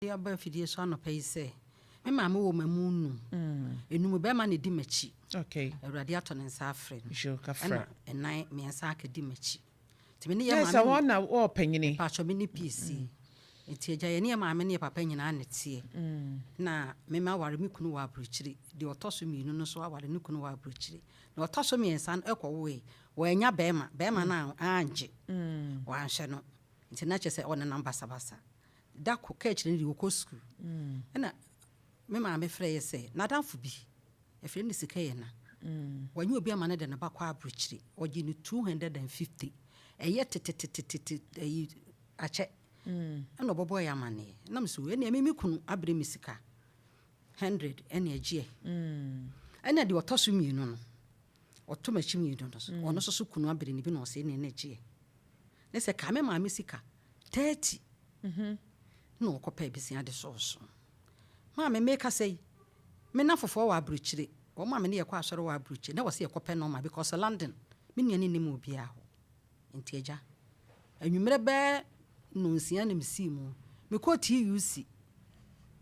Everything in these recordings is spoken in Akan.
De aba afidie so anɔpa yi sɛ me maame wɔ mamu num enum, bɛrima na ɛdi m'akyi. Awurade atɔ ne nsa afrɛ no. Yo, kafra. Ɛna ɛnan mmiɛnsa aka di m'akyi, nti me ne yɛ Yɛ sɛ maame wɔn na wɔɔ panyini. Paatwɔ, me ne piesie, nti agya yɛ ne yɛ maame ne yɛ papa nyinaa ne teɛ. Na mema aware, me kunu wɔ aburokyire. Deɛ ɔtɔ so mmienu no nso aware, ne kunu wɔ aburokyire. Na ɔtɔ so mmiɛnsa no ɛkɔwoe, wɔanya bɛrima. Bɛrima no a angye wanhwɛ no, nti na kyerɛ sɛ ɔnenam basabasa. Da ko ka akyerɛ no deɛ wɔkɔ sukuu, ɛna me maame frɛ yɛ sɛ n'adamfo bi ɛfrɛ no sika yɛ na wɔnyɛ obi ama no de ne ba kɔ aburokyire. Ɔgye no 250. Ɛyɛ tetetetete, ɛyi akyɛ. Ɛna ɔbɔbɔ yɛ amanneɛ nam so, ɛnea me kunu abrɛ me sika 100, ɛne agyeɛ. Ɛna deɛ ɔtɔ so mmienu no, ɔtɔ m'akyi mmienu no so, ɔno nso so kunu abrɛ ne bi na ɔsɛ ɛne ne gyeɛ ne sɛ ka me maame sika 30 na ɔkɔpɛ abisia de sɔɔso. Maame, meka sɛ yi me na fofoɔ wɔ aburokyire, wɔn maame ne yɛkɔ asɔre wɔ aburokyire na wɔsɛ yɛkɔpɛ nɔɔma because London me nua ne nim obiara hɔ. Nti agya, anwummerɛ bɛɛ 6:30 na mesii mu mekɔɔ TUC,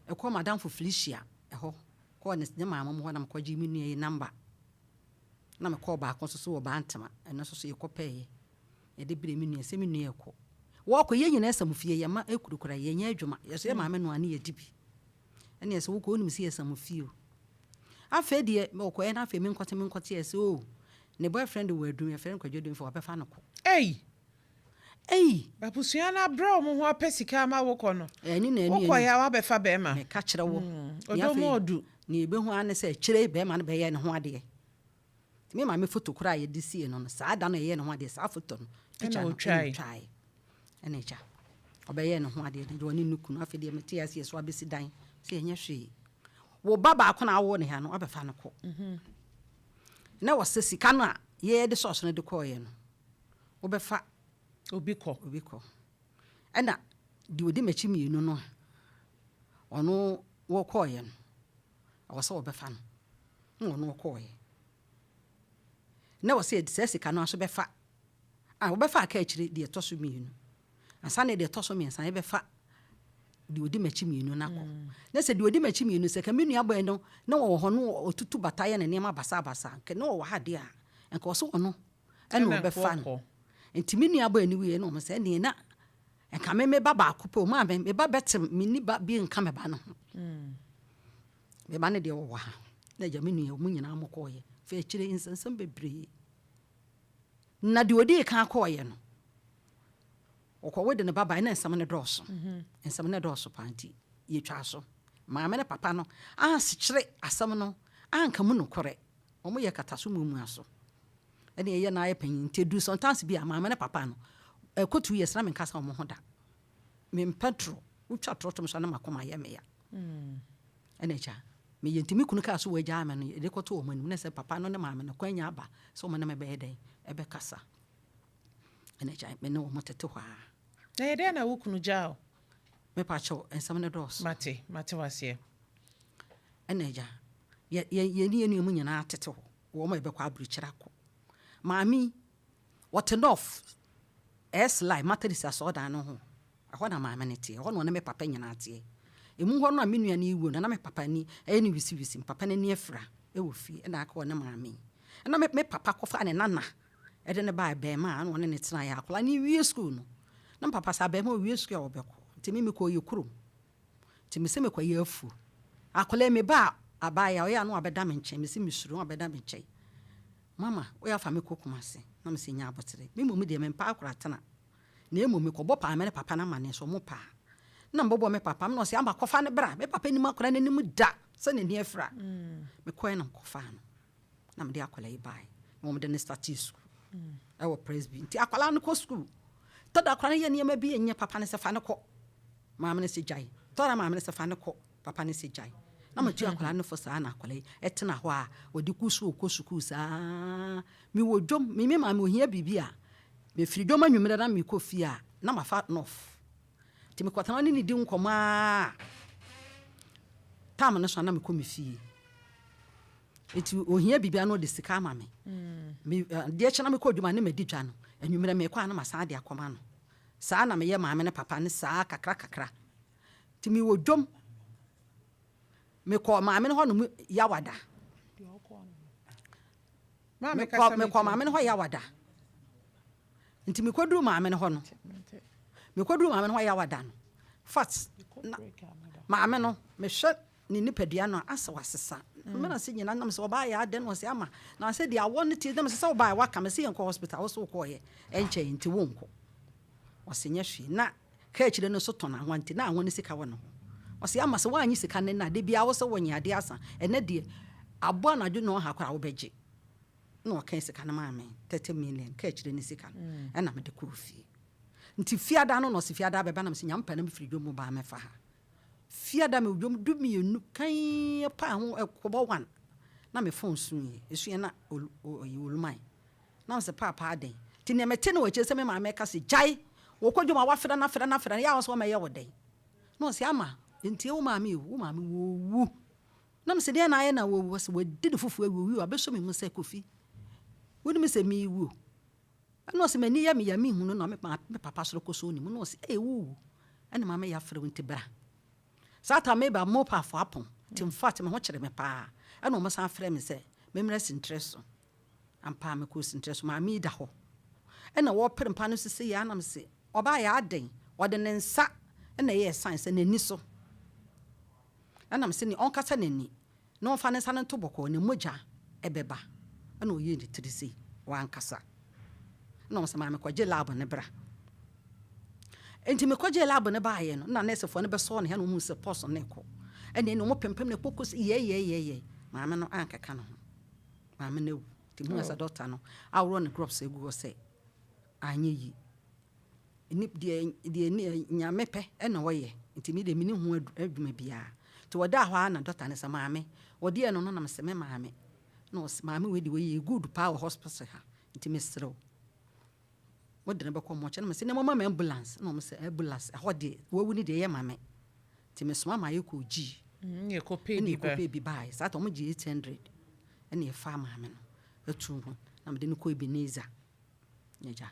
ɛkɔɔ madamfo Felicia ɛhɔ, kɔɔ ne maame mu hɔ na mekɔgye me nua yi number, na mekɔɔ baako nso so wɔ Bantama. Ɛno nso so yɛkɔpɛɛyɛ yɛde berɛ me nua sɛ me nua ɛkɔ wɔkɔ. Yɛn nyinaa sɛm fie, yɛma ɛkurukura, yɛnyɛ adwuma, yɛso yɛ maame noa ne yɛdi bi. Ɛne sɛ wokɔ wonim sɛ yɛsɛm fie o. Afei deɛ ɔkɔɛ no, afei menkɔte yɛ sɛ o ne boyfriend wɔ adum, yɛfrɛ no Kwadwo Adum, wɔbɛfa no kɔ. Ei! Ei! Abusua no abrɛ wɔn ho apɛ sika ama wokɔ no. Ɛne na ɛne Wokɔ yɛ a wabɛfa bɛrima. Meka kyerɛ wo. Ɔdɔ mu ɔdu. Ne yɛbɛhu ara ne sɛ akyire bɛrima no bɛyɛ ne ho adeɛ. Nti me maame foto koraa a yɛde sie no, saa da no ɛyɛ ne ho adeɛ, saa foto no picture no. Ɔtwae. Ɛna ɔtwae. Ɛna agya ɔbɛyɛ ne ho adeɛ no deɛ, ɔne ne kunu. Afei deɛ mete aseɛ so abɛsi dan sɛ ɛnyɛ hwee, wo ba baako na awo ne ha no, wabɛfa no kɔ. Na wɔsɛ sika no a yɛde sɔɔso no de kɔɔeɛ no, wobɛfa obi kɔ. Obi kɔ. Ɛna deɛ ɔdi m'akyi mmienu no a ɔno wɔkɔɔeɛ no, ɛwɔ sɛ wɔbɛfa no na ɔno wɔkɔɔeɛ na wɔ sɛ saa sika no nso bɛfa a wɔbɛfa aka akyire. Deɛ ɛtɔ so mmienu ansa na deɛ ɛtɔ so mmiɛnsa yɛbɛfa deɛ ɔdi m'akyi mmienu no akɔ. Na sɛ deɛ ɔdi m'akyi mmienu sɛ ka me nua bɔɛ no na wɔwɔ hɔ no, ɔtutu bata yɛ ne nneɛma basabasa nka na wɔwɔ ha deɛ a, nka ɔso ɔno ɛna Ɛna wɔbɛfa no. nkɔkɔ. Nti me nua bɔɛ no wie na ɔmo sɛ ɛneɛ na nka me ba baako pɛ o, maa me ba bɛtem, me ni ba bi nka me ba no ho. Me ba no deɛ wɔwɔ ha. Na agya, me nua mu nyinaa mo kɔɔyɛ fɛ akyire nsɛnsɛm bebree. Na deɛ ɔdii kan kɔɔyɛ no, ɔkɔwo de ne ba bae na nsɛm no dɔɔso, nsɛm no dɔɔso paa. Nti yɛtwa so maame ne papa no ansekyere asɛm no anka mu nokorɛ, ɔmo yɛ kata so muamua so. Ɛne ɛyɛ na ayɛ panyin, nti edu sometimes bi a maame ne papa no ɛkɔ 2 years na menkasa ɔmo ho da. Mempɛ torɔ, wotwa torɔ tom so na makoma yɛ meya. Ɛna agya meyɛ, nti me kunu kaa so wɔagyaa me no, yɛde kɔto ɔmo anim na sɛ papa no ne maame no kwan nya aba sɛ ɔmo ne me bɛyɛ dɛn ɛbɛkasa. Ɛna agya, me ne ɔmo tete hɔ a. Na yɛ dɛn na wo kunu gyaa o? Mepa kyɛw, nsɛm no dɔɔso. Mate waseɛ. Ɛna agya, yɛne yɛn nua mu nyinaa tete hɔ, wɔn a yɛbɛkɔ aburokyire akɔ. Maame yi, wɔte North S line Methodist asɔɔdan no ho. Ɛhɔ na maame no teɛ, ɛhɔ na ɔne me papa nyinaa teɛ. Emu hɔ no a me nua no yi wuo no, na me papa ni ɛyɛ ne wisiwisi, me papa n'ani afira ɛwɔ fie, ɛna aka ɔne maame yi. Ɛna me papa kɔfa ne nana ɛde ne baa bɛrima a ɛna ɔne ne tena yɛ. Akwadaa ne wie sukuu no, na me papa sɛ abɛrima owie sukuu a ɔbɛkɔ. Nti me mekɔ yɛ kurom, nti me sɛ mekɔyɛ afuo. Akwadaa yi, me ba abaayewa ɔyɛ a na wabɛda me nkyɛn. Me sɛ mesuro na wabɛda me nkyɛn. Mama, woyɛ afa me kɔ Kumase na me sɛ nya abɔtere. Me mmom deɛ mempa akora tena, na mmom mekɔbɔ paa me ne papa no amanneɛ sɛ ɔmo paa na mbɔbɔ me papa na ɔsɛ ama kɔfa ne bra. Me papa nim akora n'anim da sɛ n'ani afira. Mekɔɛ na mekɔfaa no na mede akwadaa yi baeɛ na wɔmde ne start school ɛwɔ Presby. Nti akwadaa no kɔ school tɔda, akwadaa no yɛ nneɛma bi ɛnyɛ papa no sɛ fa ne kɔ, maame no sɛ gyae. Tɔda maame no sɛ fa ne kɔ, papa no sɛ gyae. Na matu akwadaa no fo saa na akwadaa yi ɛtena hɔ a wɔde kɔ so ɔkɔ sukuu saa. Mewɔ dwom, me maame ohia biribi a mefiri dwom anwummerɛ na mekɔ fie a na mafa North, nti mekɔtena ne ne di nkɔmmɔ a tam no so a na mekɔ me fie. Nti ohia biribi a na ɔde sika ama me. Deɛ kyɛ na mekɔ adwuma ne madi dwa no anwummerɛ, mekɔ a na masan de akɔma no. Saa na meyɛ maame ne papa ne saa kakra kakra. Nti Nti mewɔ dwom. Mekɔɔ maame no hɔ nom Yawada. Mekɔ mekɔɔ maame no hɔ Yawada. Nti mekɔduru maame no hɔ no, mekɔduru maame no hɔ Yawada no, fat na maame no mehwɛ ne nipadua no a asɛ wasesa. Mena se nyina nam sɛ ɔbaa yɛ adɛn na ɔsɛ ama na sɛ deɛ awɔ no tie nam sɛ sɛ wobaa waka me sɛ yɛnkɔ hospital wo so wokɔɔyɛ ɛnkyɛ nti wonkɔ. Ɔse nyɛ hwee na Kaakyire no nso tɔn anwa nti na anwa no sika wɔ ne ho. Ɔse ama sɛ woannye sika no nnɛ a, da biara wose wonnye, adeɛ asa. Ɛnnɛ deɛ abɔ anadwo nnɔnha koraa wobɛgye. Ɛna ɔkaa sika no maa me, 30 million, kaakyire no sika no, ɛna mede kɔɔ fie. Nti fiada no na ɔse fiada bɛba na mese Nyame pɛ na mefiri dwom mu ba a mɛfa ha. Fiada mewɔ dwom 12 kann ɛpaa ho ɛkɔbɔ one na me phone suiɛ, ɛsuiɛ na Oluman Na ɔse, Paapa adɛn? Nti neɛ mete no wɔ akyire sɛ me maame reka se, Gyae! Wokɔ dwom a wafrɛ no afrɛ no afrɛ no, yɛ a wo nso wɔmmɛyɛ wo dɛn? Na ɔse, Ama, ntie wo maame o, wo maame wɔwu. Na mese, Deɛn na ayɛ na wawu? Ɔse, Wadi ne fufuo awie, owie a wabɛsɔ me mu sɛ, Kofi, wonim sɛ merewu o. Ɛna ɔse, M'ani yɛ me ya, menhunu na me papa soro kɔsɔɔ ne mu. Na ɔse, Ei, worewu? Ɛna maame yɛafrɛ wo nti bra. Saa time meba Mopafo apɔn, nti infact me ho kyere me paa. Ɛna wɔsan frɛ me sɛ memmra Sintrɛ so. Ampa ara mekɔɔ sintire so, maame yi da hɔ. Ɛna wɔrepere mpa no so sei ara na mese, ɔbaa yɛ adɛn? Ɔde ne nsa na ɛyɛɛ sign sɛ n'ani so. Ɛna mese ne ɔnkata n'ani na ɔmfa ne nsa no nto bɔkɔɔ na mogya ɛbɛba. Ɛna ɔyɛɛ ne tiri sei, wankasa. Ɛna ɔsɛ maame kɔgye lab no bra. Enti mekɔgyee lab no baeɛ no, na nɛɛsefoɔ no bɛsɔɔ ne hɛ na wɔhuu sɛ pɔs no rekɔ. Ɛna ɛna wɔpempem no koko sɛ yɛɛyɛɛyɛɛyɛ. Maame no ankeka ne ho. Maame no awu nti muhu sɛ dɔkta no aworɔ ne gloves agu hɔ sɛ anyɛ yie. Ni deɛ deɛ ni Nyame pɛ na ɔyɛ nti me deɛ menni ho adwuma biara. Nti ɔdaa hɔ ara na dɔkta no sɛ maame ɔdeɛ no no na mesɛ me maame na ɔse maame wei deɛ ɔyɛ good paa wɔ hospital ha nti mesrɛ wo wode no bɛkɔ mɔkyɛ na mese na momma me ambulance na wɔn sɛ ambulance ɛhɔ deɛ wawu no deɛ ɛyɛ ma me. Nti me soma ma yɛkɔɔ gyii. Ɛna yɛkɔpɛɛ bi bae. Ɛna yɛkɔpɛɛ bi baeɛ. Saa ta wɔn gyee 800 ɛna yɛfaa maame no atuu ho na mede no kɔɔ Ebenezer. Na agya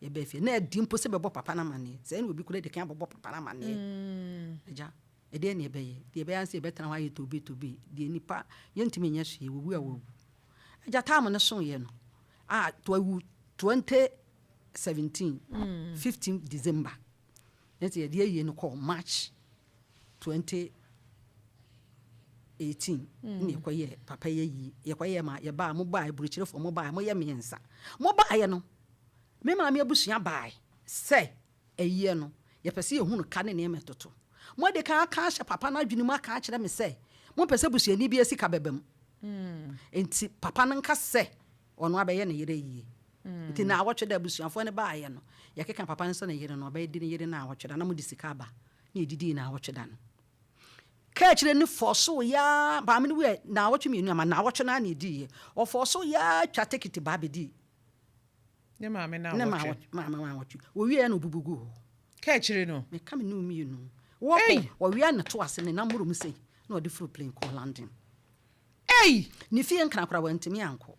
yɛbaa fie na ɛdi mpo sɛ bɛbɔ papa no amaneɛ. Sɛ ɛna obi koraa di kan abɔbɔ papa no amaneɛ. Agya ɛdeɛ na yɛbɛyɛ? Deɛ yɛbɛyɛ ara ne sɛ yɛbɛtena hɔ ayɛ tobe tobe. Deɛ nipa yɛntumi nyɛ hwee wɔwu a wɔawu. Agya taam no soeɛ no a wawu 2017 15 December. Na nti yɛde ayie no kɔɔ March 2018 na yɛkɔyɛɛ papa yi ayie. Yɛkɔyɛɛ ma yɛbaa mo baa aburokyerefoɔ mo baa moyɛ mmiɛnsa. Mo baeɛ no me maame abusua bae sɛ ayie no yɛpɛ sɛ yɛhunu ka ne nneɛma ɛtoto. Moadi kan aka ahyɛ papa no adwene mu aka akyerɛ me sɛ mompɛ sɛ busuani biara sika bɛba mu. Nti papa no nka sɛ Ɔno abɛyɛ ne yere ayie. Nti naawɔtwe da abusuafoɔ no baeɛ no, yɛkeka papa no sɛ ne yere no, ɔbɛdi ne yere naawɔtwe da na mode sika aba na yɛdidii naawɔtwe da no. Kaakyire no fɔɔsoo yɛ ara, maame no wuiɛ naawɔtwe mmienu ama naawɔtwe no ara na ɛdiiɛ. Ɔfɔɔsoo yɛ ara twa tekiti baa bɛdii Ne maame naawɔtwe. Ne maame naawɔtwe. Ɔwieɛ na ɔbubu guu hɔ. Kaakyire no. Meka me ne wo mmienu. Wɔkɔ, wɔwea ne to ase ne nam mmoro mu sei na ɔde foro plane kɔɔ London. Ei! Ne fie nkra koraa wantumi ankɔ.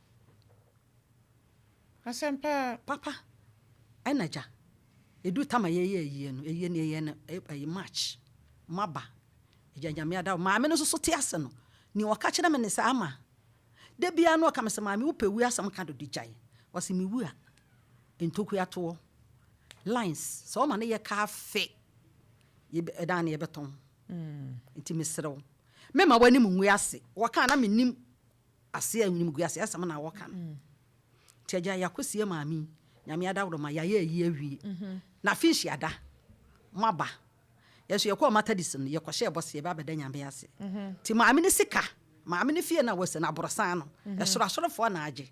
Asɛm paa. Papa ɛna gya. Ɛduru tam a yɛyɛ ayie no, ayie no yɛyɛ no ɛyi March. Maba. Agya Nyame ada wo. Maame no nso so te ase no, nea ɔka kyerɛ me ne sɛ, Ama, da biara no ɔka me sɛ, Maame wopɛ wuo asɛm ka dodo gyae. Ɔse mewu a, ntokua toɔ, lines, sɛ ɔma no yɛ kaa fe, yɛbɛ, ɛdan no yɛbɛtɔn. Nti mesrɛ wo, Memma w'anim ngu ase. Wɔka a na mennim aseɛ animguaseɛ asɛm na wɔka no. Nti agya yɛakɔsie maame yi, Nyame adaworoma yɛayɛ ayi awie. Na afe nhyiada, moaba. Yɛn nso yɛkɔɔ Matadis no, yɛkɔhyɛɛ bɔ sɛ yɛbɛ abɛda Nyame ase. Nti maame no sika, maame no fie no a wɔasi no, aborosan no, ɛsoro asɔrefoɔ na agye.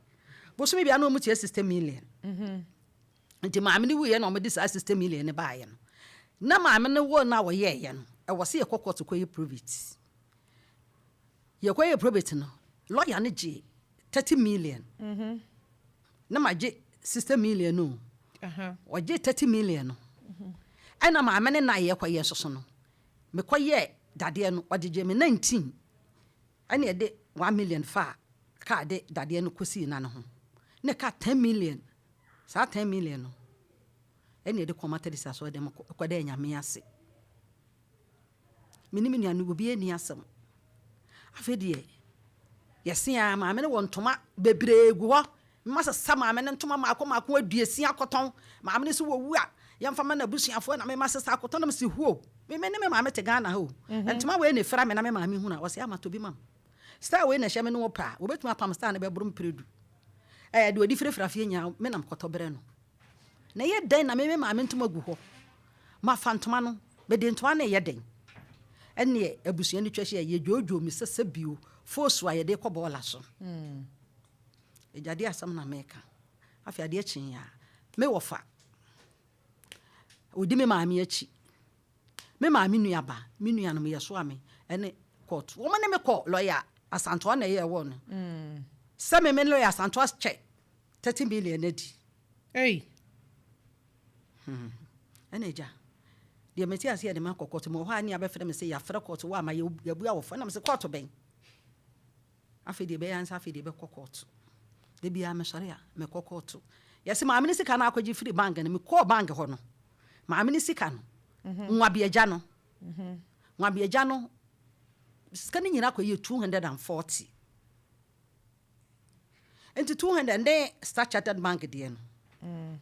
Bosome biara na wɔtua 60 million. Nti maame no wuiɛ na wɔde saa 60 million no baeɛ no, na maame no will no a wɔyɛeɛ no, ɛwɔ sɛ yɛkɔ court kɔyɛ probate. Yɛkɔyɛɛ probate no, lawyer no gyee 30 million. Na magye 60 million no o. Ɔgyee 30 million no. Ɛna maame no na yɛkɔyɛ nso so no, mekɔyɛɛ dadeɛ no, ɔde gyee me 19. Ɛna yɛde 1 million faa kaa de dadeɛ no kɔsii na no ho. Na ɛkaa 10 million. Saa ten million no ɛna yɛde kɔɔ Methodist asɔre dɛm kɔdaa Nyame ase. Me ne me nua no obiara nni asɛm. Afei deɛ yɛse a maame no wɔ ntoma bebree gu hɔ. Masesa maame no ntoma mmaako mmaako 60 akɔtɔn. Maame no nso wɔwu a, yɛmfa ma n'abusuafoɔ na me masesa akɔtɔn. Na mese huo, me me ne me maame te Ghana ha o. Ntoma wei na ɛfira me na me maame hunu a, ɔse ama tɔ bi ma me. Style wei na ɛhyɛ me ne wo pɛ a, wɔbɛtumi apam style no bɛboro mprɛ du. Ɛɛ deɛ ɔde firafira fie nyinaa, me na mekɔtɔ brɛ no. Na ɛyɛ dɛn na me me maame ntoma gu hɔ? Mafa ntoma no, mede ntoma no reyɛ dɛn? Ɛnneɛ abusua no twa hyia, yɛdwoodwoo me sɛ sɛbio, foosu a yɛde rekɔ bɔɔla so. Agya deɛ asɛm na meka. Afei adeɛ kyeeɛ a, me wɔfa, ɔdi me maame akyi. Me maame nua ba, me nuanom yɛsoa me ne court. Wɔn ne me kɔ lɔya Asantewa na ɛyɛ ɛwɔ no. Sɛ me me lɔya Asantewa kyɛ 30 million adi. Ei. Ɛna agya, deɛ mete aseɛ de makɔ court. Mewɔ hɔ a ne abɛfrɛ me sɛ yɛafrɛ court wɔ ama yɛabua wɔ fo. Ɛna mese court bɛn? Afei deɛ ɛbɛyɛ ansa afei deɛ ɛbɛkɔ kɔɔto. Da biara mesɔre a, mekɔ kɔɔto. Yɛse maame no sika no akɔgye firi bank no, mekɔɔ bank hɔ no, maame no sika no, Nwabiagya no, Nwabiagya no, sika no nyinaa kɔyɛɛ 240. Nti 200 ne Star Chartered Bank deɛ no,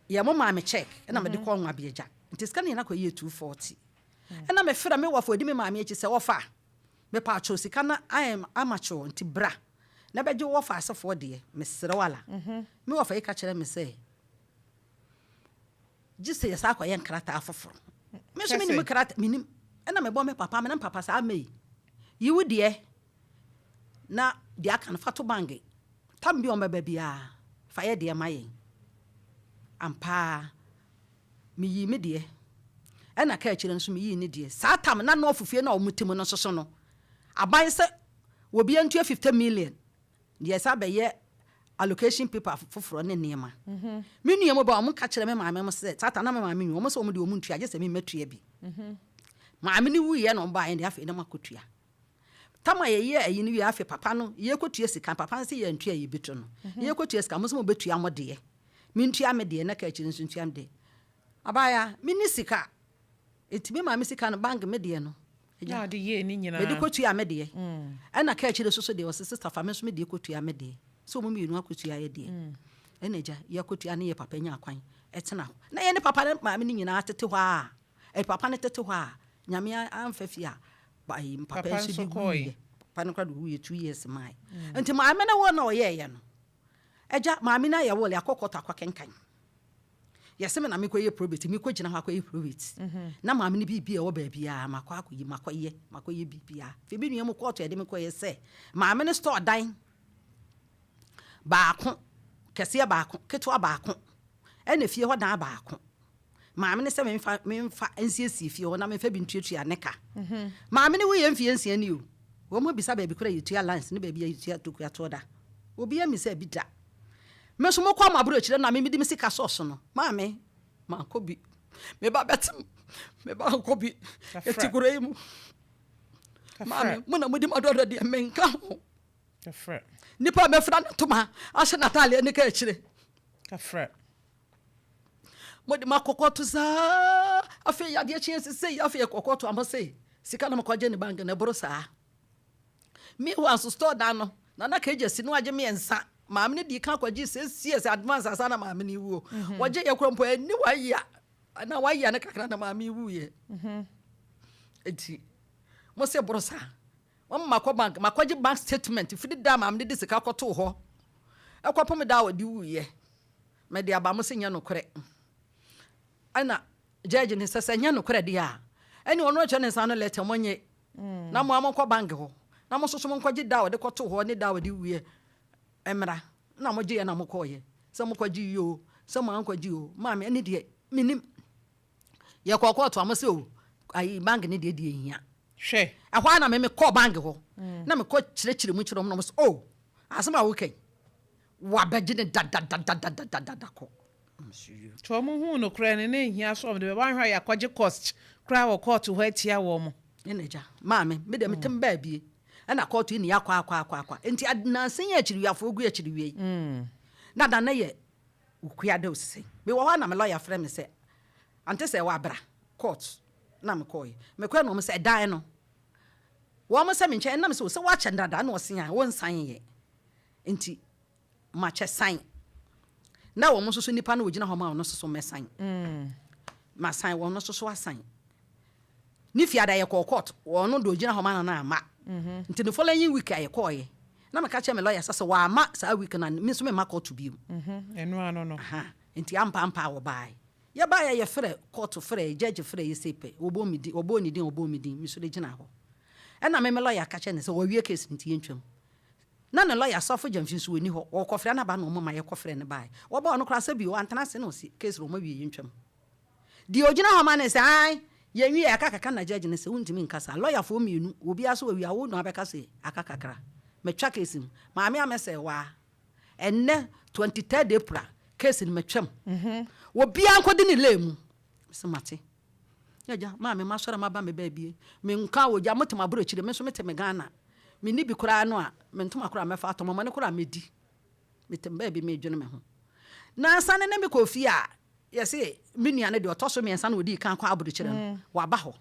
yɛ mo maa me check ɛna mede kɔɔ Nwabiagya. Nti sika no nyinaa kɔyɛɛ 240. Ɛna mefrɛ me wɔfa ɔdi me maame akyi sɛ wɔfa, Mepaakyɛw sika no ayɛ amakyɛw nti bra na bɛgye wo wɔfa asefoɔ deɛ mesrɛ wo ala. Me wɔfa yi ka kyerɛ me sɛ gye sɛ yɛsan akɔyɛ nkrataa foforɔ. Me nso menim krataa menim ɛna mebɔ me papa me ne papa saa mei yi wo deɛ na deɛ aka no fa to bange tam bi ɔmbɛba biara fa yɛ deɛ ma yɛn ampaa. Meyii me deɛ, ɛna kaa akyire no nso meyii ne deɛ. Saa tam na North fie no a wɔte mu no nso so no, aban sɛ obiara ntua 50 million, deɛ ɛsan bɛyɛ allocation paper foforɔ ne nneɛma. Me nua mu ba, wɔka kyerɛ me maame mo sɛ, saa tam na me maame nwu, wɔn sɛ wɔn deɛ wɔn ntua, gye sɛ me mɛtua bi. Maame no wuiɛ na wɔn baeɛ deɛ afei na makɔtua. Tam a yɛyɛɛ ayi no wie afei papa no yɛkɔtua sika, papa no sɛ yɛntua yɛbɛtu no. Yɛkɔtua sika, mo nso mobɛtua mo deɛ. Mentua me deɛ na ka akyire nso ntua me deɛ. Abaayewa, menni sika. Enti me maame sika no, bank me deɛ no, agya, Na ɔde yɛɛ ne nyinaa. mede kɔtua me deɛ. Ɛna ka akyire nso so deɛ, ɔse sister fa me nso me deɛ kɔtua me deɛ. Sɛ wɔn mmienu akɔtua yɛ deɛ. Ɛna agya, yɛkɔtua ne yɛ papa nyaa kwan tena hɔ. Na yɛne papa ne maame no nyinaa tete hɔ a, eh, papa no tete hɔ a, Nyame amfa fie a, ayi, papa Papa nso nso de kɔɔe. wuiɛ. Papa no koraa de wuiɛ 2 years mae. Nti maame no wɔ na ɔyɛɛyɛ no, Agya, maame no ayɛ will, yɛakɔ court akɔkenkan. Yɛse me na mekɔyɛ probate, mekɔgyina hɔ akɔyɛ probate. Na maame no biribi a ɛwɔ baabiara, makɔ akɔyi, makɔyɛ, makɔyɛ biribiara. Afei me nua mu court a yɛde me kɔyɛ sɛ, maame no store dan baako, kɛseɛ baako, ketewa baako, ɛna fie hɔ dan baako. Maame no sɛ memfa, memfa nsiesie fie hɔ na memfa bi ntuatua ne ka. Maame no wuiɛ mfeɛ 6 ni o. Wɔn abisa baabi koraa a yɛtua lines ne baabi a yɛtua tokuatoɔ da. Obiara mmisa bi da. Me nso mokɔ mo aburokyire no a me mede me sika sɔɔ so no, maame, mankɔ bi. Me ba bɛte me ba nkɔ bi. Ɛte kuro yi mu. Maame, mo na modi m'adɔdɔ deɛ menka ho. Nipa a mɛfira ne ntoma ahyɛ n'ataadeɛ ne ka akyire. Mode makɔ kɔɔto saa afei adeɛ kyeɛ sesei afei yɛkɔ kɔɔto a mo se sika na mokɔgye ne bank no ɛboro saa. Meanwhile nso store dan no Nana Kagya si no agye mmiɛnsa maame no dii kan kɔgye 6 years advance ansa na maame no wuo. Wɔgye yɛ kora mpo ɛni one year na one year no kakra na maame yi wuiɛ. Enti mo se boro saa. Wɔn makɔ bank makɔgye bank statement firi da maame no de sika kɔtoo hɔ ɛkɔpem da a ɔde wuiɛ. Mede aba mo se nyɛ nokorɛ. Ɛna judge no sɛ sɛ nyɛ nokorɛ deɛ a ɛne ɔno akyerɛ ne nsa no lɛtɛ mo nye na mo a monkɔ bank hɔ na mo nso so monkɔgye da a ɔde kɔtoo hɔ ne da a ɔde wuiɛ mmra na mogye yɛ na mokɔɔyɛ sɛ mokɔgye yi o sɛ mo ankɔgye o maame ɛne deɛ menim yɛkɔɔ kɔɔto a mo sɛ o ayi bank ne deɛ deɛ hia Hwɛ. Ɛhɔ ara na me mekɔɔ bank hɔ na mekɔ kyerɛkyerɛ mu kyerɛ wɔn na wɔn sɛ o asɛm a woka yi wabɛgye ne dadadadadadada kɔ. Nti wɔn huu nokorɛ no na ehia so wɔn de bɛba ahwɛ a yɛakɔgye cost koraa wɔ kɔɔto hɔ atia wɔn. Ɛna agya maame me deɛ metem baabie ɛna kɔɔto yi ne yɛakɔ akɔ akɔ akɔ nti nansa yi akyiriwiafoɔ gu akyiriwia yi na da na yɛ okua da osisɛ mewɔ hɔ a na me lawyer frɛ me sɛ ante sɛ wabra court. Na mekɔɛ. Mekɔɛ na wɔn sɛ ɛdan no. Wɔn sɛ me nkyɛn ɛnam sɛ sɛ wakyɛ dada na ɔse a wɔnsan yɛ. Nti makyɛ san. Na wɔn nso so nipa no wɔgyina hɔ ma ɔno nso so mɛsan. Masan, wɔn nso so asan. Ne fiada yɛkɔɔ court, wɔn no de ogyina hɔ ma no na ama. Nti the following week a yɛkɔɔyɛ na meka kyerɛ me lawyer sɛ wɔama saa week na me nso memma court bio. Ɛno ano no. Aha. Nti ampa ampa a wɔbaeɛ. Yɛbaeɛ, yɛfrɛ court, frɛ judge, frɛ yɛ sɛ pɛ wɔbɔ me din, wɔbɔ ne din, wɔbɔ me din, me so de gyina hɔ. Ɛna me lawyer ka kyerɛ ne sɛ wɔawie case no nti yɛntwam. Na ne lawyer Sɔfo Gyamfi nso wɔni hɔ. Wɔkɔfrɛ no aba na ɔmo ma yɛkɔfrɛ no baeɛ. Wɔbaa ɔno koraa sɛ bio antena ase na ɔsi case no ɔmo awie, yɛntwam. Deɛ ogyina hɔ ma ne sɛ ae yɛnwie, aka kakra, na judge ne sɛ wontumi nkasa. Lawyerfoɔ mmienu, obiara so wɔwie a wo na wabɛka sɛ aka kakra. Matwa case mu. Maame amɛsɛ waa ɛnnɛ 23rd April case no matwam. Obiara nkɔdi ne lane mu. Sɛ mate. Agya maame, masɔre maba me baabie, menka wɔ gya mote maborɔ akyire, me nso mete me Ghana, menni bi koraa no a mentoma koraa mɛfa atɔ mɔmɔne koraa mɛdi. Mete me baabi medwene me ho. Na sane ne mekɔ fie a yɛse me nua no deɛ ɔtɔ so mmiɛnsa na ɔdii kan kɔ aburokyerɛ no waba hɔ.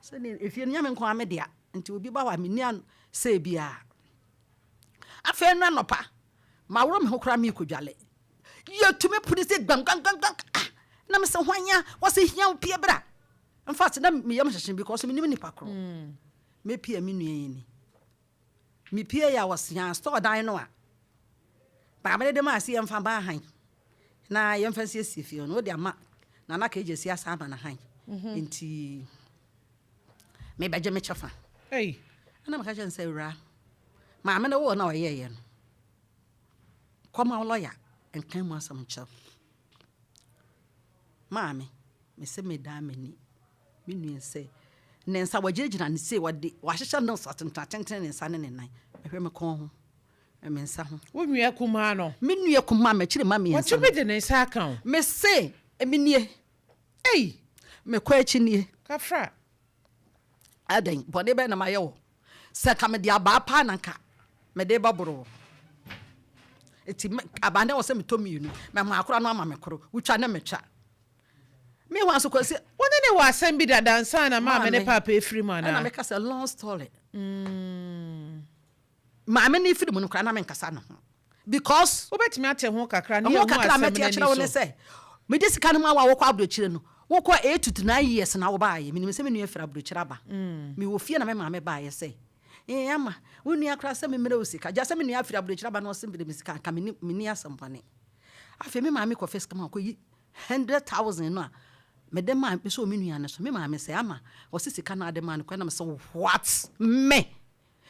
Sɛne efie no nyɛ me nko a me dea, nti obi ba hɔ a menni sɛ biara. Afei no anɔpa maworɔ me ho koraa meekɔdwale, yɛtumi pone sɛ gbamgbamgbam. Ah, na mesɛ hwan a wɔsɛ hia wo pie bra. In fact, na meyam hyehye because menim nipa korɔ. Mepie, me nua yi ni. Mepie yɛ a wɔsea store dan no a maame de maa sɛ yɛmfa ba han na yɛmfa nsiesie fie no, wode ama Nana ka agya si asa ama no han. Nti mebɛgye me kyɛfa. Ei. Ɛna meka kyerɛ no sɛ awura, maame no woo na ɔyɛeɛ no, kɔma wo lɔya nka mu asɛm nkyerɛ wo. Maame, mesɛ medaa m'ani me nua sɛ ne nsa wɔgyinagyina ne sei, wɔde wɔahyehyɛ nails atenten atenten ne nsa ne ne nan, mehwɛ me kɔn ho, me nsa ho. Wo nua kumaa no. Me nua kumaa m'akyiri ma mmiɛnsa no. Wɔtumi de ne nsa aka wo. Mese me nie. Ei. Mekɔ akyi nie. Kafra. Adɛn, bɔne bɛn na mayɛ wɔ sɛ nka mede abaa paa na nka mede bɛboro wɔ? Nti abaa no wɔ sɛ metɔ mmienu, mɛma akora no ama me koro, wotwa ne metwa mehu aso kwasi. Wo ne ne wɔ asɛm bi dada ansa na maame ne paapa efiri mu anaa? Ɛna meka sɛ long story. Maame ne firi mu no koraa na menkasa ne ho because Wobɛtumi ate ho kakra ne ho yɛhu kakra asɛm mɛte no akyerɛ wo ani ne so. Sɛ mede sika no mu awa wokɔ aburokyire no, wokɔ 8 to 9 years na wobaayɛ. Menim sɛ me nua firi aburokyire aba. Mewɔ fie na me maame baayɛ sɛ ee ama wo nua koraa sɛ memmerɛ wo sika gya sɛ me nua afiri aburokyire aba na ɔsɛ mmerɛ me sika nka menni asɛm bɔne. Afei me maame kɔfɛ sika ma ɔkɔyi 100,000 no a mede maa sɛ me nua no so. Me maame sɛ ama ɔsɛ sika no ade maa no kɔ na mesɛ what, me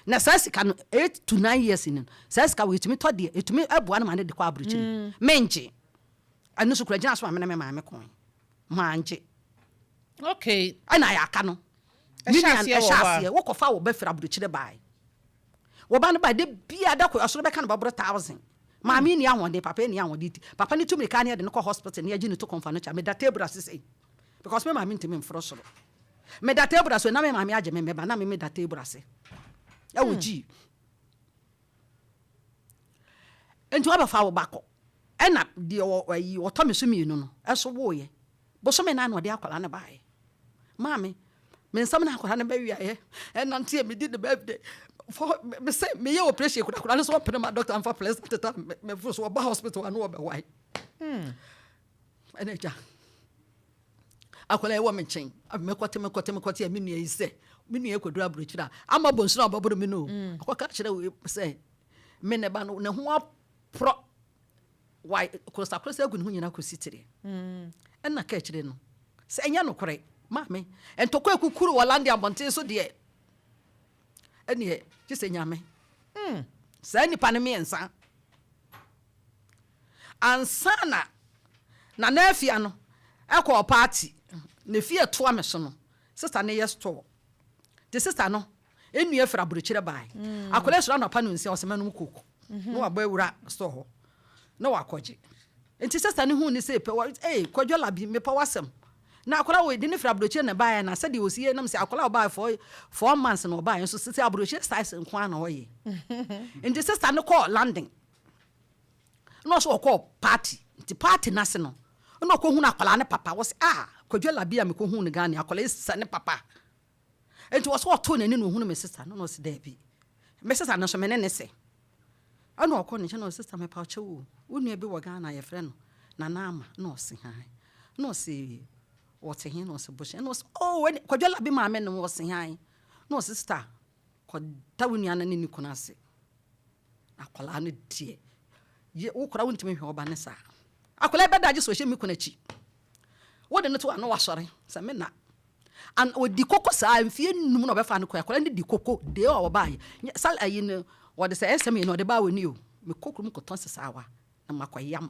na saa sika no 8 to 9 years ni no, saa sika wɔ ɛtumi tɔ deɛ ɛtumi aboa no ma ne de kɔ aburokyire. Mengye. Ɛno so kura gyina so ma me ne me maame kɔn mangye. Ɛna ayɛ aka no. Ɛhyɛ Me nua aseɛ wɔ ɛhyɛ hɔ a. Aseɛ wokɔfa wo bɛfiri aburokyire bae, wɔba no ba de bia da kɔ ɔsoro bɛka no bɛboro 1,000. Maame ni ahoɔden, papa ni ahoɔden ti papa ne tumi ka ne yɛde no kɔ hospital ne yɛgye ne to kɔnfa no kyɛ. Meda table ase sei because me maame ntumi mforo soro. Meda table ase na me maame agye me mɛba na me meda table ase ɛwɔ gyii. Nti wabɛfa wo ba kɔ, ɛna deɛ wɔ ayi wɔtɔ me so mmienu no ɛso woeɛ bosome nan na ɔde akwadaa no baeɛ. Maame, me nsɛm na akwadaa no bɛwiaeɛ ɛnante a medi ne birthday fɔ me sɛ meyɛ operation kura akwadaa no so ɔpene ma doctor mfa plɛs teta mefo so ɔba hospital ano ɔbɛwae. Ɛna agya akwadaa yi wɔ me nkyɛn mekɔte mekɔte mekɔte a me nua yi sɛ me nua yi kɔduru aburokyire a ama bɔ nsuo a ɔbɛboro me no akɔka kyerɛ wei sɛ me ne ba no ne ho aporɔ wa korosakorosa agu ne ho nyinaa kɔsi tiri. Ɛna ka akyire no sɛ ɛnyɛ nokorɛ. Maame, ntɔkwa ekukuru wɔ lande abɔnten so deɛ, ɛneɛ gye sɛ Nyame saa nipa no mmiɛnsa ansa na Nana Afia no ɛkɔɔ party na fie ɛtoa me so no, sister no yɛ store te sister no enua firi aburokyerɛ bae. Akwadaa esoro anɔpa no nsia ɔsɛ mɛnum coke na wabɔ awura store hɔ na wakɔgye. Nti sister no hu ne sɛ pɛ wɔ ee Kwadwo Labi, mepɛ w'asɛm na akwadaa wɔ de ne firi aburokyerɛ na baeɛ na sɛdeɛ osi yɛ nam sɛ akwadaa ɔbaa 4 4 months na ɔbaeɛ nso sɛ aburokyerɛ styles nko ara na ɔyɛ. Nti sister no kɔɔ London na ɔsɛ ɔkɔɔ party, nti party n'ase no na ɔkɔhunu akwadaa ne papa wɔ sɛ ah. Kwadwo Labi a mekɔhuu no Ghana, akwadaa yi sɛ ne papa. Enti ɔsɛ ɔtoo n'ani na ɔhunu me sista no na ɔse daabi. Me sista no nso me ne ne sɛ. Ɛna ɔkɔ ne nkyɛn na ɔse sista mepa wo kyɛw o, wo nua bi wɔ Ghana a yɛfrɛ no Nana Ama na ɔse hann. Na ɔse ɔte he na ɔse Bohyɛn na ɔse oh ɛne Kwadwo Labi maame no ɔse hann. Na ɔse sista kɔda wo nua no ne ne kunu ase. Akwadaa no deɛ, ye, wo koraa wontumi nhwɛ wo ba no saa. Akwadaa yi bɛda agye sɛ ɔhyɛ me kunu akyi. Wode no to a na wasɔre sɛ me na. An ɔdi koko saa mfeɛ nnum na ɔbɛfa no kɔ. Akwadaa no di koko deɛ a ɔbaeɛ. Nyɛ sal ayi no wɔde sɛ ɛsɛm yi na ɔde baa wɔ ni o. Mekɔ kurom kɔtɔn sesaawa na makɔyam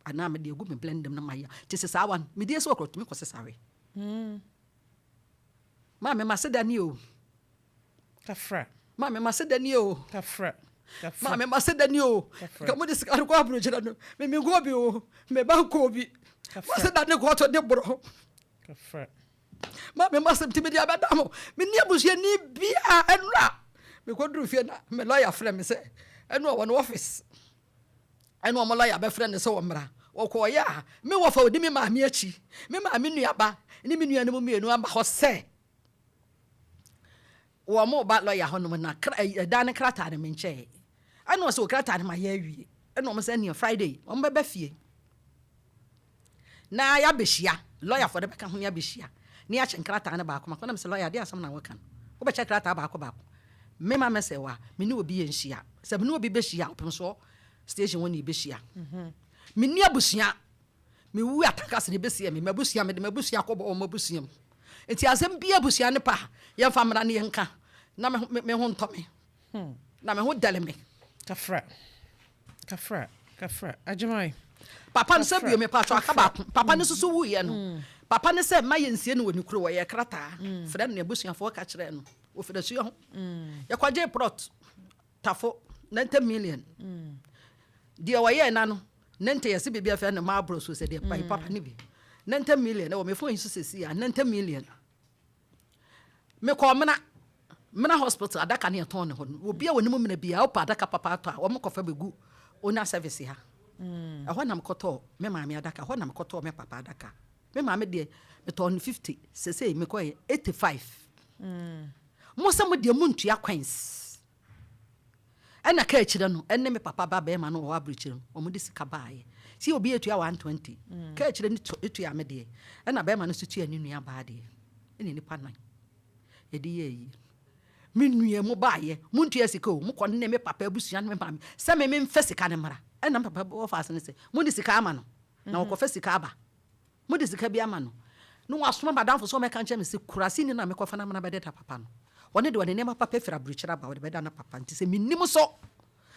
anaa mede agu me blender mu na mayam. Te sesaawa no medi esi hɔ koraa ɔtumi kɔ sesawe. Maame maseda ni o. Kafra. Maame maseda ni o. Kafra. Kafra. Maame maseda ni o. Kafra. Nka mo de sika no kɔ aburokyerɛ no. Me me nkɔ bi o. Me ba nkɔ bi. Kafra. Maseda ne kɔɔto ne borɔ. Kafra. Maame masɛm ti me de abɛda mo. Me ni abusuani bia ɛnura. Me kɔ duru fie na me lawyer frɛ me sɛ ɛnu ɔwɔ ne office. Ɛna wɔn lɔya bɛfrɛ no sɛ ɔmmra. Ɔkɔeɛ a, me wɔfa a ɔdi me maame akyi, me maame nuaba ne me nuanom mmienu aba hɔ sɛ wɔreba lɔya hɔnom na kra ɛdan no krataa no menkyɛe. Ɛna ɔsɛ okrataa no mayɛ awie. Ɛna wɔn sɛ ɛneɛ Friday wɔn bɛba fie na yɛabɛhyia lɔyafoɔ no bɛka ho ne yɛabɛhyia na yɛakyɛ nkrataa no baako baako. Na mesɛ lɔya adeɛ asɛm na wɔka no wobɛkyɛ krataa baako baako me ma mɛsɛ wa me ne obi yɛnhyia sɛ me ne obi bɛhyia ɔpem soɔ station hɔ ne yɛbɛhyia menni abusua mewu atankase ne bɛsi me m'abusua mede m'abusua kɔbɔ wɔn abusua mu nti asɛm bi abusua ne pa yɛmfa mmara ne yɛnka na me ho ntɔ me na me ho dɛle me. Kafra. Kafra. Kafra. Agyemai. Papa no sɛ bio me paatwa aka baako papa no soso wuiɛ no papa no sɛ mma yɛnsie no wɔ ne kuro wɔyɛ krataa frɛ no ne abusuafoɔ ka kyerɛɛ no wɔfiri asuo ho yɛkɔgyee plot tafo 90 million deɛ wɔyɛɛ na no 90 yɛse biribi afɛ no marble so sɛ deɛ mm. papa no bi 90 million ɛwɔ me phone yi so sɛsi a 90 million Mekɔɔ Mena, Mena hospital, adaka ne yɛtɔn ne hɔ no. Obi a wɔnim Mena biara, wopɛ adaka papa atɔ a, wɔn kɔfa bɛgu owner service ha. Mm. Ɛhɔ na mekɔtɔɔ me maame adaka, ɛhɔ na mekɔtɔɔ me papa adaka. Me maame deɛ, metɔɔ no 50, sesei mekɔɛ 85. Mm. Mo sɛ mo deɛ montua coins. Ɛna ka akyire no, ɛne me papa ba bɛrima no wɔ aburokyire no, wɔn de sika baayɛ. Si obi etua 120, mm. ka akyire no tua me deɛ, ɛna bɛrima no nso tua ne nua baa deɛ. Ɛna nipa nan yɛde yɛ ayie. Me nua mu baayɛ, montua sika o, mokɔ ne me papa abusua ne me maame, sɛ me memfa sika no mmra. Ɛna me papa wɔfa ase no sɛ, mode sika ama no, na mhm. wɔkɔfa sika aba. Mode sika bi ama no. Na wasoma m'adamfo sɛ ɔmmɛka nkyerɛ me sɛ kuraseni no a mekɔfa no amena bɛdeda papa no, ɔno deɛ ɔde nneɛma papa firi aburokyire aba, ɔde bɛda no papa. Nti sɛ mennim so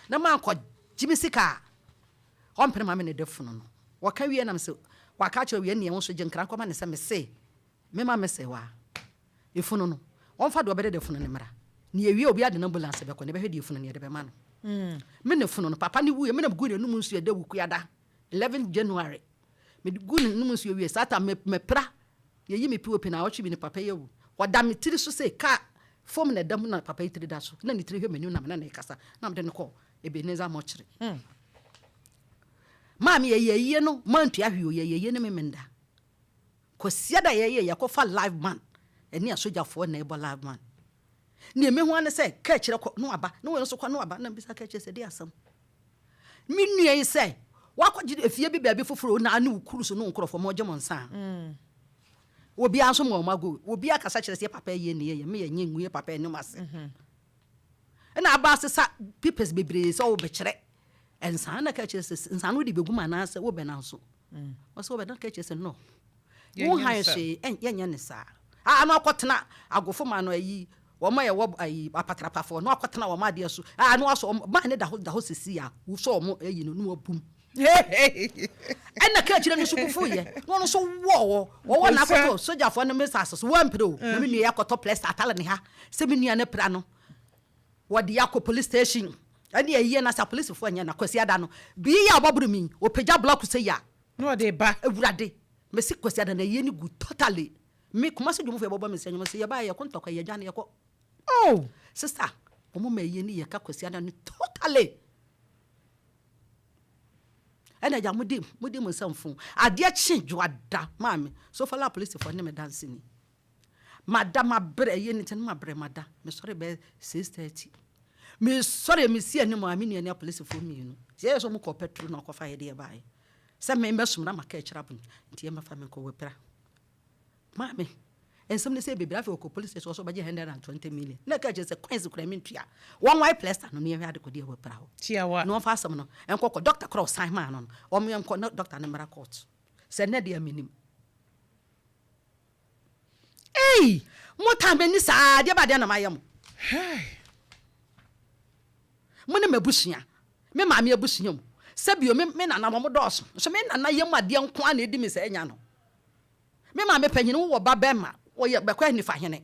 na mankɔgye me sika a, ɔmpene ma me ne da funu no. Wɔka wie na mese, waka akyerɛ wo wie ɛnneɛ wo nso gye nkra nkɔma no sɛ mese mema mese wa efunu no, ɔmfa deɛ ɔbɛdeda funu no mmra. Na yɛwie a obiara de n'ambulance bɛkɔ na yɛbɛhwɛ deɛ efunu no yɛde bɛma no. Me ne funu no, papa no wuiɛ, me na megu n'anum nsuo ɛda Wukuada, 11 January. Mede guu ne nom nsuo wiee. Saa tam me mepra yɛyi me POP naawɔtwe bi no papa yi awu. Ɔda me tiri so sei car fam na ɛda mu na papa yi tiri da so na ne tiri hwɛ m'anim na me ne no rekasa na mede no kɔ Ebenezer mortuary. Maame yɛyɛ ayie no mantua hwee o yɛyɛ ayie no Memenda. Kwasiada yɛyɛ yɛkɔfa live band ɛne asogyafoɔ na ɛbɔ live band. Nea mehu ara ne sɛ kaa kyerɛ kɔ na waba na wei nso kɔ na waba na mebisa kaa kyerɛ sɛ ɛdeɛn asɛm. Me nua yi sɛ wakɔgye efie bi baabi foforɔ na ne wo kuru so ne wo nkurɔfoɔ ma ɔgye mo nsa a mm. obiara nso ma wɔn ago obiara kasa kyerɛ sɛ yɛ papa yie ne yɛyɛ me yɛ nye ngu yɛ papa anim ase mhm. ɛna aba asesa papers bebree sɛ wobɛkyerɛ nsa na ka kyerɛ sɛ nsa no wode bɛgu mu anaasɛ wobɛna nso mm. Ɔsɛ wobɛda ka kyerɛ sɛ no wo han hwee yɛnyɛ ne saa a na ɔkɔtena agofo ma no ayi wɔn a yɛwɔ ayi apatrapafoɔ na ɔkɔtena wɔn adeɛ so a na wasɔ wɔn ban ne da hɔ da hɔ sisi a wosɔ wɔn ayi no na wabum ɛna ka kyerɛ no so bufu yɛ na ɔno nso wɔwɔ wɔwɔ na akɔtɔ sogyafoɔ no mesa so wɔmpere o na me nua yɛ akɔtɔ plɛsta atale ne ha sɛ me nua no pra no Wɔde yɛ akɔ police station ɛne ɛyɛ na sɛ apolisifoɔ nyɛ na Kwasiada no bii yɛ a ɔbɔboro mi ɔpagya block sɛ yi a. Na ɔde ba. Awurade mesi Kwasiada na ɛyɛ no gu totally me Kumasi dwomfoɔ yɛbɔbɔ me sɛ nwom sɛ yɛbaa yɛko ntɔkwa yɛdwane yɛkɔ Oh! Sister wɔn ma ɛyɛ ni yɛka Kwasiada no totally. Ɛna agya modi modi mo nsam fo. Adeɛ kye dwoada maame Sofala apolisifoɔ ne me danseni. Mada mabrɛ ɛyɛ ne nti no mabrɛ mada. Mesɔre bɛyɛ 6:30. Mesɔre mesi anim a me nua ne apolisifoɔ mmienu. Nti ɛyɛ sɛ wɔn kɔ pɛtro na ɔkɔfa yɛ deɛ baeɛ. Sɛ me mɛsom na maka akyerɛ abo nti yɛmmɛfa me nkɔ wapira. Maame, nsɛm no sɛ bebree afei ɔkɔ police station ɔsɛ ɔbɛgye 120 million. Na ɛka kyerɛ sɛ coins kura me ntua. Wɔn wae plester no ne yɛhwɛ ade kɔde a wapira hɔ. Tiawa. Na wɔmfa asɛm no nkɔ kɔ doctor korɔ ɔsan maa no no. Wɔn yɛnkɔ na doctor no mmra court. Sɛ nnɛ deɛ menim. Ei! Mo tan m'ani saa adeɛ ba adeɛ na mayɛ mo. Mo ne m'abusua, me maame abusua mu. Sɛbio me me nana wɔn dɔɔso. Nso me nana yam adeɛ nko ara na edi me saa nya no. Me maame panyin wowɔ ba bɛrima, ɔyɛ bɛkɔ anifa hene.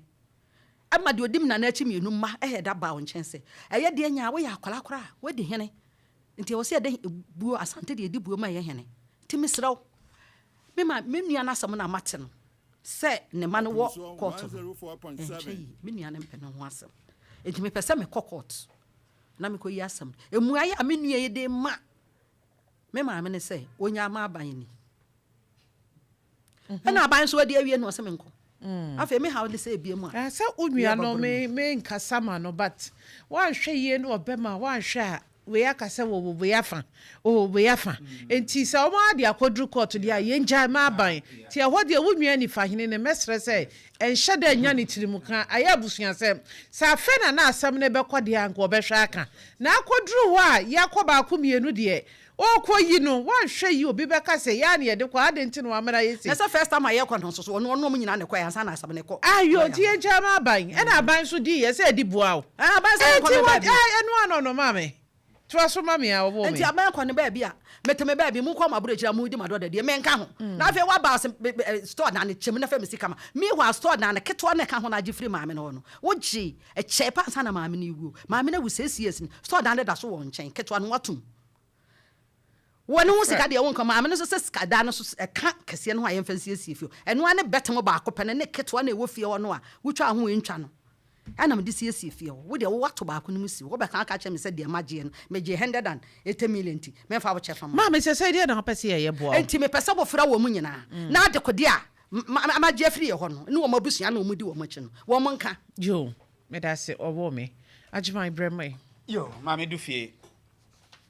Ɛma deɛ ɔdi me nana akyi mmienu mma ɛyɛ da baa wo nkyɛn sɛ, ɛyɛ deɛ nyaa woyɛ akwadaa koraa a, woadi hene. Nti ɛwɔ sɛ yɛde buo, Asante deɛ yɛdi buo ma ɛyɛ hene. Nti mesrɛ wo, me ma me nua no asɛm no a mate no sɛ ne mma no wɔ kɔɔto no, ɛntwa yie. Me nua no mpɛ ne ho asɛm. Nti mepɛ sɛ mekɔ kɔɔto na mekɔyi asɛm no. Mmuaeɛ a me nua yi de ma me maame ne sɛ, ɔnyaa m'aban ni. Ɛna aban nso adi awie na ɔsɛ me nkɔ. Afei me haw ne sɛ ebie mu a. Sɛ wo nua no me me nkasa ma no but woanhwɛ yie na ɔbɛma woanhwɛ a wei aka sɛ wɔwɔ wei afa wɔwɔ wei afa nti sɛ wɔn ade akɔduru court deɛ a yɛn gyae ma aban nti ɛhɔ deɛ wo nua nifahene no mɛsrɛ sɛ ɛnhyɛ da nnya ne tirim ka ayɛ abusuasɛm sɛ afei na na asɛm no bɛkɔ deɛ a nka ɔbɛhwɛ aka na akɔduru hɔ a yɛakɔ baako mmienu deɛ Ɔɔkɔ yi no wanhwɛ yie obi bɛka sɛ yɛa na yɛde kɔ adɛn nti na wamena ayɛ sei. Na sɛ first time a yɛkɔ no nso so ɔno ɔne ɔmo nyinaa na ɛkɔɛ ansa na asɛm no kɔ Ayoo lawyer nti hɔ. yɛngyaa ma aban ɛna aban nso dii yɛ sɛ ɛde bua wo. Ɛɛ aban sɛ yɛnkɔ Ɛnti me wɔ baabi. ɛɛ ɛno ano no maame toa so ma me a ɔwoo Nti me. aban kɔ ne baabi a mete me baabi mokɔ mo aburokyire a modi mo adɔda deɛ menka ho na afei waba ɔse me me eh, store dan no kyɛ mu na fa me sika ma meanwhile store dan no ketewa no ɛka ho no agye firi maame no hɔ no wogyee ɛkyɛɛ pa ansa na maame no rewuo maame no awu 6 years ni store dan no da so wɔ nkyɛn ketewa no watom Wɔ ne ho sika deɛ wonka, maame no nso sɛ sika da no so ɛka kɛseɛ no ho a yɛmfa nsiesie fie hɔ. Ɛno ara ne bɛtem baako pɛ no ne ketewa no a ɛwɔ fie hɔ no a wotwaa ho ntwa no ɛna mede siesie fie hɔ. Wo deɛ woato baako no mu si hɔ, wobɛka aka akyerɛ me sɛ deɛ magyeɛ no megyee 180 million nti memfa wo kyɛfa mma wo. Maame sɛsɛi deɛ na wopɛ sɛ yɛyɛ boa wo? Enti mepɛ sɛ wofrɛ wɔn nyinaa na adekodeɛ a magye afiri yɛn hɔ no ne wɔn abusua ne wɔn di wɔn akyi no wɔn nka. Yoo, medase ɔwoo me. Agyeman brɛ me. Yoo, Maame Dufie,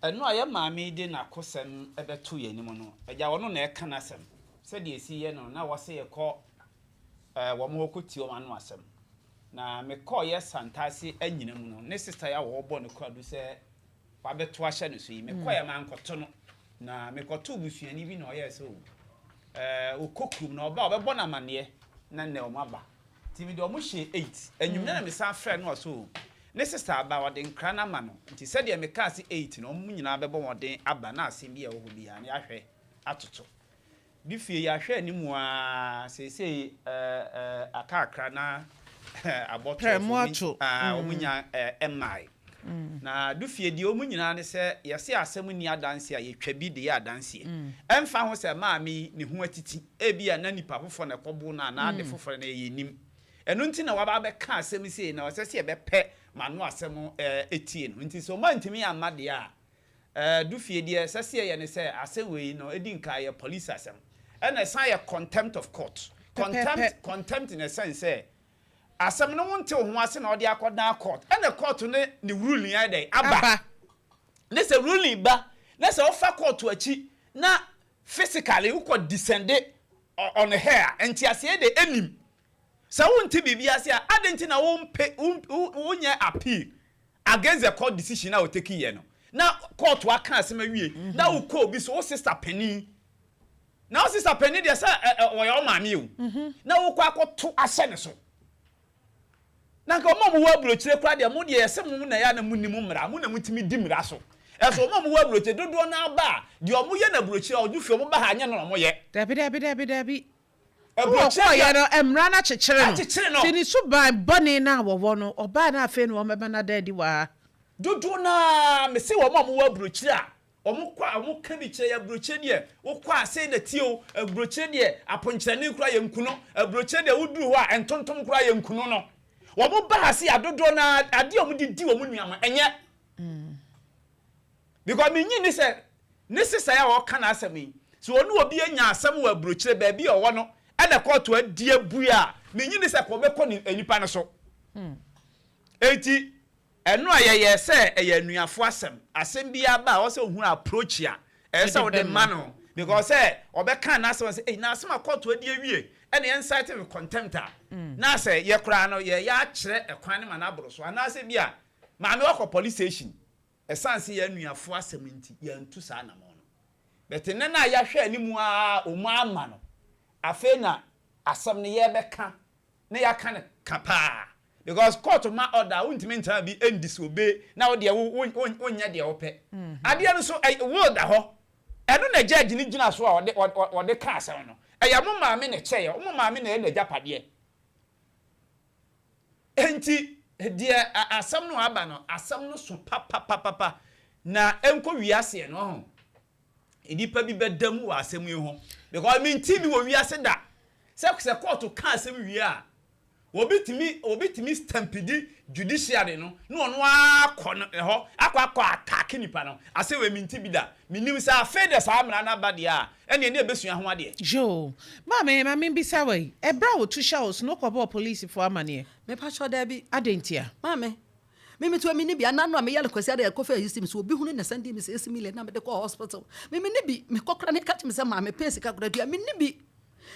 Ɛno a yɛn maame yi de n'akosɛm bɛto yɛn anim no, agya ɔno na ɛka n'asɛm. Sɛdeɛ ɛsi yɛ no, na wɔse yɛkɔ wɔn hɔ kɔtie wɔn ano asɛm. Na mekɔeɛ Santase anyina mu no, ne sista yi a wɔbɔ no kwaadu sɛ wabɛto ahyɛ no so yi, mekɔeɛ mankɔto no. Na mekɔtoo busuani bi na ɔyɛɛ sɛ o, ɔkɔ kurom na ɔba a ɔbɛbɔ no amaneɛ na nnɛ wɔn aba. Nti mede ɔmo hyɛɛ eight. Anwummerɛ na mesan frɛɛ no ɔse oo ne sister aba ɔde nkra no ama no nti sɛdeɛ mekaa se eight no ɔmo nyinaa bɛbɔ mmɔden aba na asɛm bi a ɛwɔ hɔ biara no yɛahwɛ atoto. De fie yɛahwɛ anim aa seesei ɛɛ aka kakra na abɔ Prɛ 12 mo ɔmo ato. aa ɔmo nya ɛɛ mmae. Na du fie deɛ ɔmu nyinaa ne sɛ yɛse asɛm nni adanseɛ a yɛtwa bi de yɛ adanseɛ. Ɛmfa ho sɛ maame yi ne ho atiti, ebia na nipa foforɔ na ɛkɔboo no anaa ade foforɔ na yɛnnim. Ɛno nti na waba abɛka asɛm sei na ɛsɛ sɛ yɛbɛpɛ m'ano asɛm tie no. Nti sɛ wɔantumi amma deɛ a, du fie deɛ ɛsɛ sɛ yɛyɛ ne sɛ asɛm wei no ɛdi nka yɛ police asɛm. Ɛna ɛsan yɛ contempt of court. Contempt, contempt in a sense sɛ Asɛm no wonte wo ho ase na ɔde akɔdan court ɛna court no ne ruling ayɛ dɛn aba ne sɛ ruling ba na sɛ wofa court akyi na physically wokɔ descende on her a nteaseɛ de ɛnim sɛ wonte biribi ase a adɛn nti na wompe wonyɛ appeal against the court decision a ɔteki yɛ no na court aka asɛm awie na wokɔ obi so wo sister panin Na wo sista panin deɛ sɛ ɔyɛ wo maame o, na wokɔ akɔto ahyɛ ne so. Na nka wɔn a wɔwɔ aburokyire koraa deɛ, mo deɛ yɛsɛ mo na yɛ a na mo nim mmara, mo na motumi di mmara so. Ɛso wɔn a wɔwɔ aburokyire dodoɔ no ara ba a, deɛ wɔyɛ no aburokyire a wɔdu fie wɔn ba ha nyɛ no na wɔyɛ. Dabi dabi dabi dabi. Aburokyire Wɔkɔɔyɛ no, mmara no akyekyere no. Akyekyere no. Nti ne suban bɔne no a wɔwɔ no, ɔbaa no afei na wɔbɛma no ada adi wɔ ha. Dodoɔ no ara, mese wɔn a wɔwɔ aburokyire a Wɔn kɔ a wɔn ka bi kyerɛ yɛ aburokyire deɛ wokɔ a sei na ɛteɛ o, aburokyire deɛ aponkyerɛne koraa yɛ nku no, aburokyire deɛ woduru hɔ a ntontom koraa yɛ nku no no. Wɔn ba ha sei a dodoɔ no ara adeɛ a wɔn de di wɔn nua no ɛnyɛ. Because me nyi ni sɛ Ne sister yi a ɔreka n'asɛm yi, sɛ ɔne obi anya asɛm wɔ aburokyire baabi a ɔwɔ no ɛna kɔɔto adi abue a, mennye nni sɛ ɔbɛkɔ ne nipa no so. Enti ɛno a yɛyɛɛ sɛ ɛyɛ anuafo asɛm. Asɛm biara ba a, ɛwɔ sɛ ohunu approach a ɛsɛ sɛ wode ma no because sɛ ɔbɛka n'asɛm sɛ, ei, na asɛm a kɔɔto adi awie ɛna yɛn cite with contempt a, na sɛ yɛ koraa no yɛyɛ akyerɛ ɛkwan no ma no aboro so anaasɛ bi a maame wakɔ police station. Ɛsiane sɛ yɛn anuafo asɛm nti, yɛantu saa anammɔn no. But nnɛ no a yɛahwɛ anim ara a wɔama no, afei na asɛm no yɛrebɛka na yɛaka no ka paa. Because court ma order a, wontumi ntena bi ndisobey na wo deɛ wo wo wonyɛ deɛ wopɛ. Adeɛ no so ɛ will da hɔ. Ɛno na judge no gyina so a ɔde ɔde ka asɛm no. Ɛyɛ mo maame na ɛkyɛeɛ, mo maame na ɛyɛ n'agyapadeɛ. Enti deɛ asɛm no aba no, asɛm no so papapapapa, na ɛnkɔ wiaseɛ no, ɔho, nnipa bi bɛda mu wɔ asɛm yi ho, because mente bi wɔ wiase da sɛ sɛ kɔɔto ka asɛm wie a, obi tumi obi tumi stampede judiciary no na ɔno ara akɔ no hɔ akɔ akɔ attack nipa no. Asɛm wei mente bi da. Menim sɛ afei deɛ saa mmara no aba deɛ a, ɛnneɛ ne yɛbɛsua ho adeɛ. Joo. Maame, ma membisa wo yi, ɛberɛ a wɔtu hyɛ wo so no, wokɔbɔɔ polisifoɔ amaneɛ? Mepakyɛw, daabi. Adɛn ntia? Maame, me meto menni bi. Anaa no a meyare Kwasiada yɛ kɔfɛ ayi si me so, obi hunu na sɛndee me 6 million na mede kɔɔ hospital. Me menni bi. Mekɔ koraa na yɛka kyerɛ me sɛ maame pɛ sika koraa tua. Menni bi.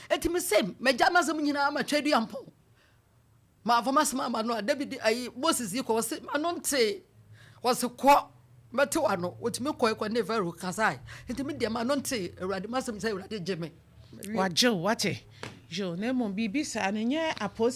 Enti mese magya m'asɛm nyinaa ma Tweaduampɔn. Mamfa m'asɛm amma no a, David ayi Moses yi kɔ, ɔse m'ano ntee. Ɔse kɔ, mɛte w'ano. Ɔtumi kɔe kɔ ne Pharaoh kasae. Nti me deɛ m'ano ntee. Awurade m'asɛm sɛ Awurade gye me. Wagye wo, wate? Yoo, na mmom biribi saa no, nyɛ apolisifoɔ.